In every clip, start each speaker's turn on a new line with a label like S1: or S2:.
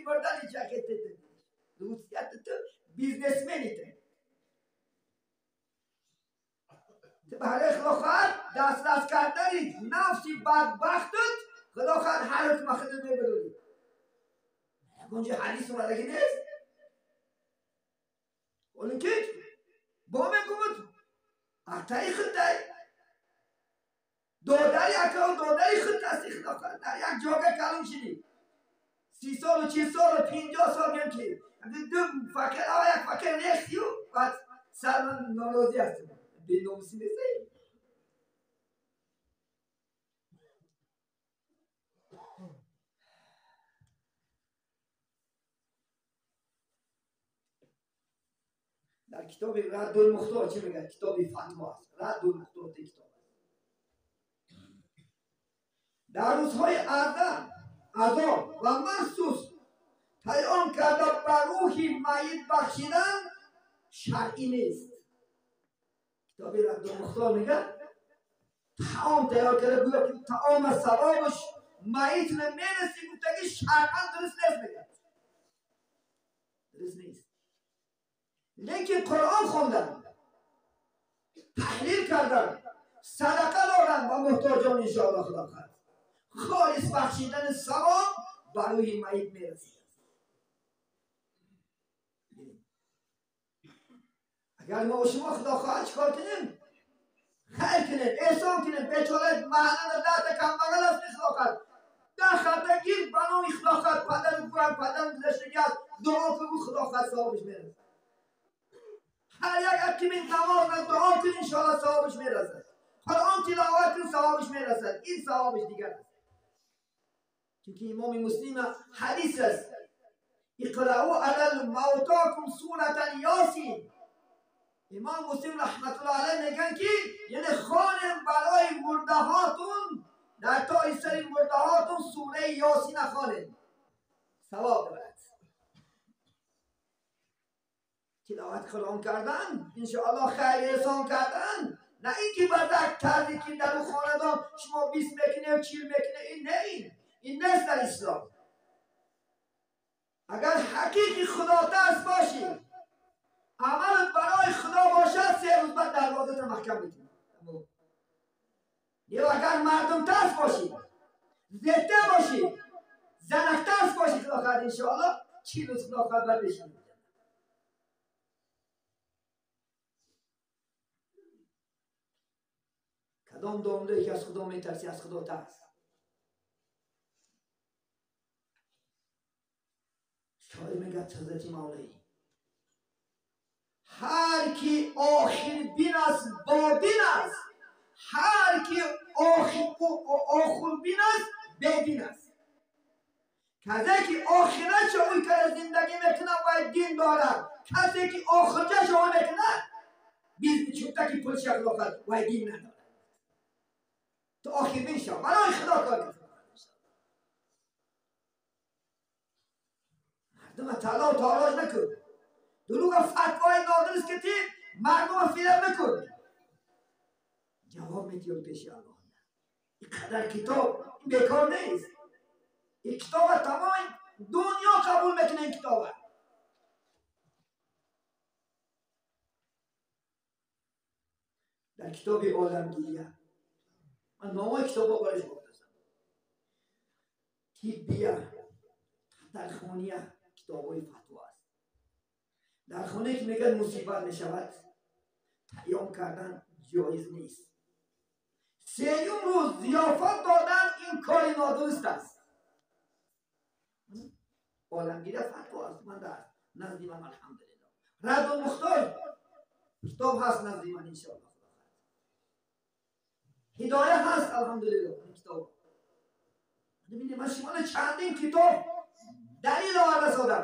S1: мурдани чахете русият ту бизнесмени ту. Барои худо хоҳад дастрас кардани нафси бадбахтат, худо хоҳад ҳар ҳукма худат мебарорӣ. Ягон ҷо ҳадис омадагӣ нест. Оле ки бо мегӯяд атаи худай додари акау додари худ ҳасти, худо хоҳад дар як ҷога калон шидӣ, 30 солу 40 солу 50 сол гем ки ду фақир, як фақир рехтию баъд сар норозӣ ҳастем, беномусӣ нестаем. Дар китоби Раддулмухтор чӣ мегӯяд? Китоби фатво аст, Раддулмухтор китоб аст. Дар рӯзҳои азо ва махсус таом карда ба рӯҳи майит бахшидан шаръӣ нест. Китоби Раддулмухтор мегӯяд, таом тайёр карда, гӯё ки таома савобаш майитро мерасӣ, гуфтагӣ шаръан дуруст нест, мегӯяд, дуруст нест. Лекин Қуръон хондан, таҳлил кардан, садақа додан ба муҳтоҷон, иншоалло, худо хоҳад, холис бахшидани савоб ба рӯҳи майит мерасид. Агар мо шумо, худо хоҳад, чӣ кор кунем? Хайр кунем, эҳсон кунем. Бечора маҳаллада 10 та камбағал аст, худо хоҳад, 10 халта гир, ба номи худо хоҳад падару гӯям, падару гузаштагӣ аст, дуо кун, худо хоҳад, савобиш мерасад. Ҳар як акими намоз дуо кун, иншоалло, савобиш мерасад. Қуръон тиловат кун, савобиш мерасад. Ин савобиш дигар аст, чунки Имоми Муслим ҳадис аст: اقرؤوا على موتاكم سورة يس. Имом Муслим раҳматуллоҳ алайҳ мегӯянд ки яъне хонем барои мурдаҳотун, дар тои сари мурдаҳотун сураи Ёсина хонем, савоб дорад. Тиловат Қуръон кардан, иншоаллоҳ, хайр эҳсон кардан, на ин ки ба як тарзе ки дар ӯ хонадон шумо 20 мекунед, 40 мекунед, ин не, ин нест дар ислом. Агар ҳақиқи худотарс бошӣ, амалат барои худо бошад, 3 рӯз баъд дарвозата маҳкам мекунӣ. Ё агар мардумтарс бошӣ, зетта бошӣ, занактарс бошӣ, худо хоҳад, иншоаллоҳ, 40 рӯз, худо хоҳад, баъд бешинӣ. Кадом домдое ки аз худо метарсӣ, аз худо тарс. Шоир мегӯяд, ҳазрати Мавлавӣ: ҳар ки охирбин аст, бодин аст, ҳар ки охурбин аст, бедин аст. Касе ки охиратшо ӯй карда зиндагӣ мекунад, вай дин дорад. Касе ки охирчашо ӯй мекунад, чунтаки пулша, худо хоҳад, вай дин надорад. Ту охирбин шо, барои худо кор кун. Мардума тало тороҷ накун, дурӯға фатвои нодуруст ки ти мардума фиреб накун, ҷавоб медиҳӣ пеши Аллоҳ. Ин қадар китоб ин бекор нест. Ин китоба тамоми дунё қабул мекунад, ин китоба. Дар китоби Оламгирия, ман номои китобҳо барои шумо гуфтастам, Тиббия, Татархония, китобҳои фатво аст. Дар хонае ки мегӯяд мусибат мешавад, таом кардан ҷоиз нест, сеюм рӯз зиёфат додан ин кори нодуруст аст. Оламгирия фатво аст, ман дар назди ман, алҳамдулилло, Раддулмухтор китоб ҳаст назди ман, иншоалло, Ҳидоя ҳаст, алҳамдулилло, ин китоб. Бибинед, ман шуморо чандин китоб далил оварда содам,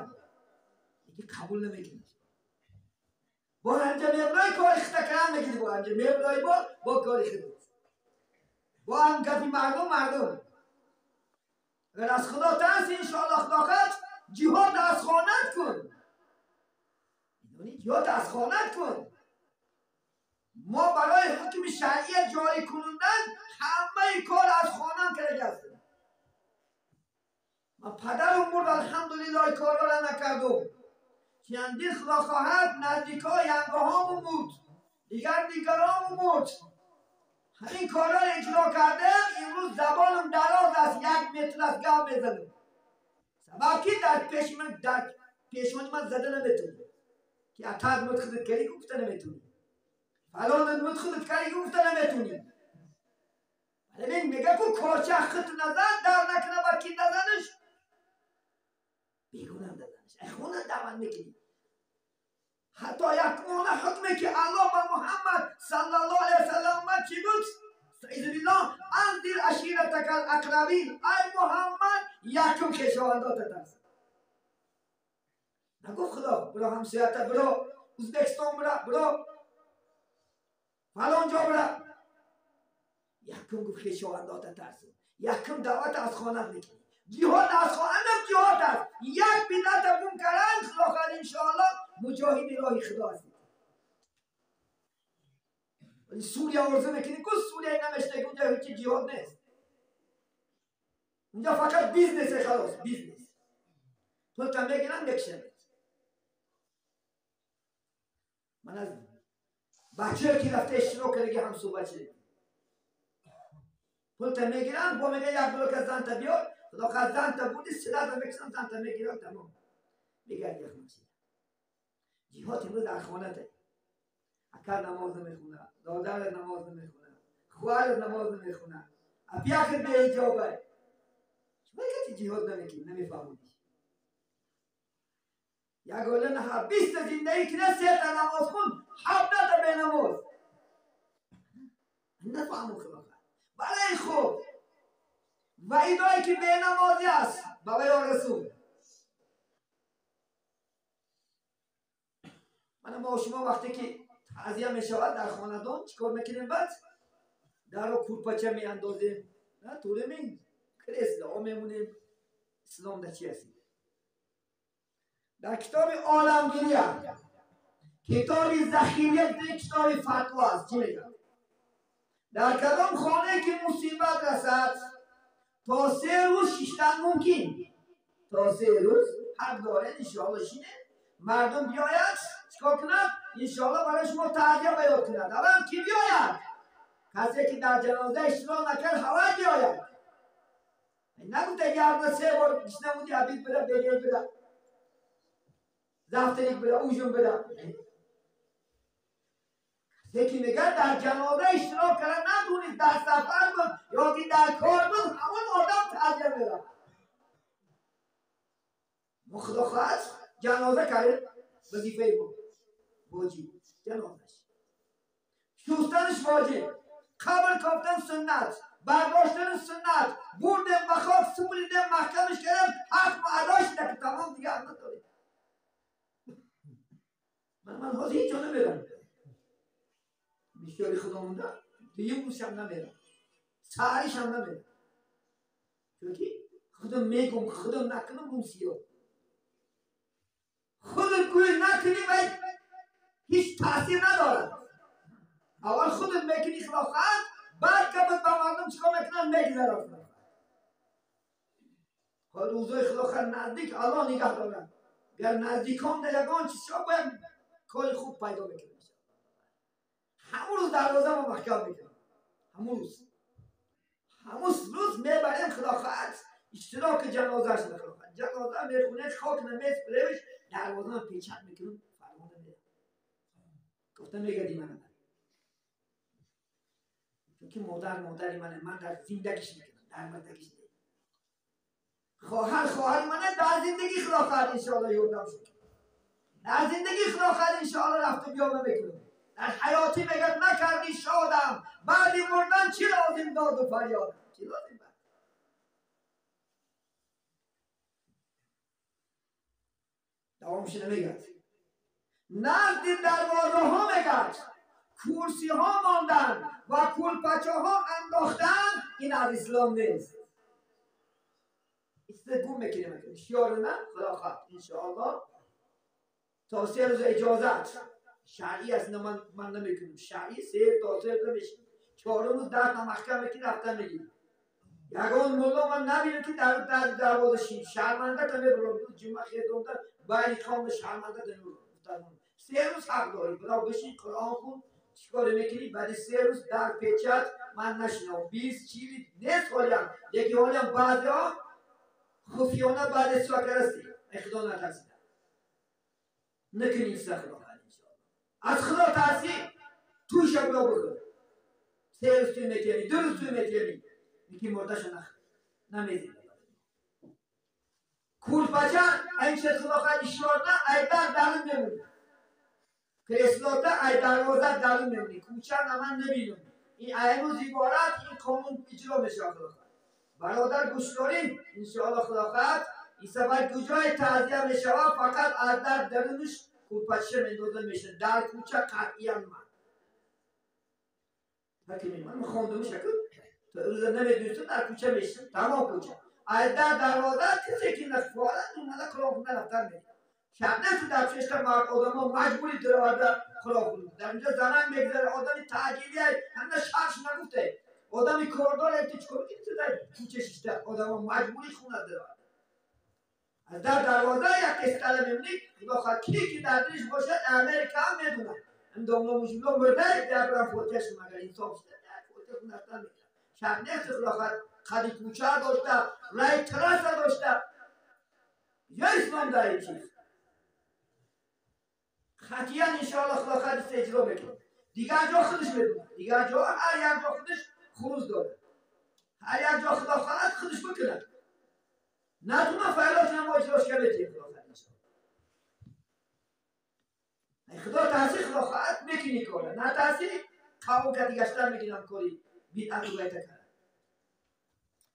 S1: ки қабул намекунад. Бо ҳамҷа меброи, кори хита кардан мегири, бо ҳамҷа меброи, бо кори хидмат, бо ҳам гапи мардум. Мардум, агар аз худо тарси, иншоалло, худо хоҳад, ҷиҳод аз хонат кун. Медонӣ, ҷиҳод аз хонат кун. Мо барои ҳукми шаръия ҷорӣ кунондан ҳамаи кор аз хонам карда ҳастем. Ман падарам мурд, алҳамдулилло. اجرای کارا را نکردم. چندین خدا خواهد نزدیکای ینگاهامون بود، دیگر دیگرامون بود. همین کارا را اجرا کردم. امروز زبانم دراز است، 1 متر است گپ میزنم. سبب که در پیش من در پیشانی من زده نمیتونی که اتاد مد خودت کردی گفته نمیتونی، فلان مد خودت کردی گفته نمیتونی. ولی میگه که کارچه خود نزن در نکنه با کی نزنش بیگونم نزنش اخونه دعوت میکنی. حتی یک مونه حکمه که الله با محمد صلی الله علیه وسلم اومد چی بود؟ استعیذ بالله انذر عشیرتک الاقربین، ای محمد یکم خویشاوندات ترس. نگفت خدا برو همسایت برو ازبکستان برو برو فلان جا برو. یکم گفت خویشاوندات ترس. یکم دعوت از خانه میکنی، جهاد از خانه جهاد است. یک بدعت گم کردن خدا خواهد انشاءالله مجاهد راه خدا هستید. ولی سوریه آرزو میکنی که سوریه نمیشته که اونجا هیچ جهاد نیست، اونجا فقط business، خلاص business. پولتا میگیرن میکشن. من از بچه که رفته اشتراک کرده هم صحبت شده، پولتا میگیرن با میگه یک بلوک زن تا بیار، خدا خواهد زن تا بودی سلاح میکشن زن تا میگیرن تمام میگرد یک ماشین. جهاد امروز در خانه ته، اکر نماز نمیخونه، دادر نماز نمیخونه، خواهر نماز نمیخونه، اپیاخ به حجابه. شما که جهاد نمیکنی نمیفهمونی. یک اوله نه 20 زندگی کنه 3 تا نماز خون 17 تا به نماز نفهمون. خدا برای خوب و ایدایی که به نمازی است بابای رسول. من ما شما وقتی که تعزیه می شود در خاندان چیکار میکنیم؟ بعد در رو کورپاچه می اندازیم، نه طوله می کرسل میمونیم. اسلام در چی هستی؟ در کتاب عالمگیری هم کتاب ذخیره کتاب فتوا است. چی میگه؟ در کدام خانه که مصیبت رسد تا 3 روز شیشتن ممکن، تا 3 روز حق داره انشاءالله شینه مردم بیاید چیکار کند؟ انشاءالله برای شما تعزیه بیان کند. اول کی بیاید؟ کسی که در جنازه اشتراک نکرد هوا بیاید. نگفته یه 3 بار گشنه بودی عبید بده بریل بده زفتریک بده اوژن بده. کسی که میگه در جنازه اشتراک کرد ندونید در سفر بود یا که در کار بود، همون آدم تعزیه میره. ما خدا خواهد جنازه کرد وظیفه ما واجب، جنازش شستنش واجب، قبر کافتن سنت، برداشتن سنت، بردن به خاک سپریدن محکمش کردن حق و اداش که تمام دیگه حق نداره. من حاضر هیچ جا نمیرم، بیشتری خدا مونده دیگه روزش هم نمیرم، سهریش هم نمیرم، چون که خودم میگم خودم نکنم روم سیاه. خودت گوی نکنی و هیچ تاثیر ندارد. اول خودت میکنی خلافت، بعد که به مردم چیکار میکنن میگذرن. حال روزای خلافت نزدیک الله نگه دارد. گر نزدیکان در یگان چیز شد باید کار خوب پیدا میکنه. همون روز دروازه ما محکم میکنم، همون روز همون روز میبریم خلافت اشتراک جنازه شده. خلافت جنازه میخونه خاک نمیسپریمش دروازه ما پیچک میکنم فرمان میدم. گفتم میگردی من چون که مادر مادری منه، من در زندگیش میکنم در مردگیش نیم. خواهر خواهر منه در زندگی خلافت انشاءالله یوردم شد، در زندگی خلافت انشاءالله رفت و بیامه میکنم. در حیاتی مگر نکردی شادم، بعدی مردن چی لازم داد و فریادم، چی لازم بعد. دوامش نمیگرد. نزد دروازه ها میگرد کرسی ها ماندن و کلپچه ها انداختن، این از اسلام نیست. استگون میکنیم شیار من خدا خواهد انشاءالله تا 3 روز اجازت شرعی است. نه من نمیکنم شرعی 3 تا 3 روز میشه، 4 روز 10 تا محکم میکنی رفتن میگیری. Ягон мулло ман набинам ки дар дарвоза шин шарманда та мебурам. Ҷумъа хезонда байни қавм шарманда та мебурам. 3 рӯз ҳақ дорӣ, бира бишин, Қуръон хун, чикоре мекунӣ? Баъди 3 рӯз дар печат ман нашинам. 20 чили нест ҳолиам, лекин ҳолиам баъзеҳо хуфиёна баъде суакарасти. Ай худо натарсида накунӣ инса. Худо аз худо тарсӣ, туйша бира бихӯр. 3 рӯз туй метиҳани, 2 рӯз туй метиҳани, лекин мурдаша нахӯр, намезӣ. Курпача айн чиз худо хоҳад ишорна, ай дар дарун мемонӣ, креслота ай дарвоза дарун мемонӣ, кӯча наман набинам. Ин имрӯз иборат ин қонун иҷро мешавад. Худо хоҳад, бародар, гӯш дорӣ, иншоалло худо хоҳад ин сафар куҷое таъзия мешавад, фақат аз дар дарунаш курпача мендоза мешавад, дар кӯча қатъиян ман ман хондум шакл рӯза намедонистам, дар кӯча мешистам, тамом кӯча аз дар дарвоза касе ки нафорад омада Қуръон хунда рафтан мерад. Шаб нест дар пешта мард одамо маҷбури дароварда Қуръон хунда. Дар инҷо занак мегзара, одами таъҷилия ҳама шарш нагуфте, одами кордор ту чикор мекунӣ? Ту дар кӯча шишта одамо маҷбури хона дароварда аз дар дарвоза як кестала мемонӣ. Худо хоҳад, ки ки дар дилиш бошад, Америка ҳам медонад, ҳам домло мужибло мурда дарбарам фотиҳаш, магар инсоф шуда фотиҳа хундафтан мекунад. Шарт нест, худо хоҳад, қади кӯча дошта, рай трасса дошта ё ислом дар ин чиз қатъиян иншоалло худо хоҳад иҷро мекунад. Дигар ҷо худаш медонад, дигар ҷо ҳар як ҷо худаш хурӯз дорад, ҳар як ҷо худо хоҳад худаш бикунад. Натуна файлошам мо иҷрош кардем. Худо хоҳад иншоалло худо таъсир худо хоҳад мекунӣ кора, на таъсири қавм ка дигаштар мекунам, кори бидъату байта кард.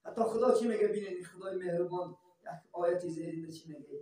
S1: Ҳатто худо чӣ мега? Бинед, худои меҳрубон як ояти зеринда чӣ мега?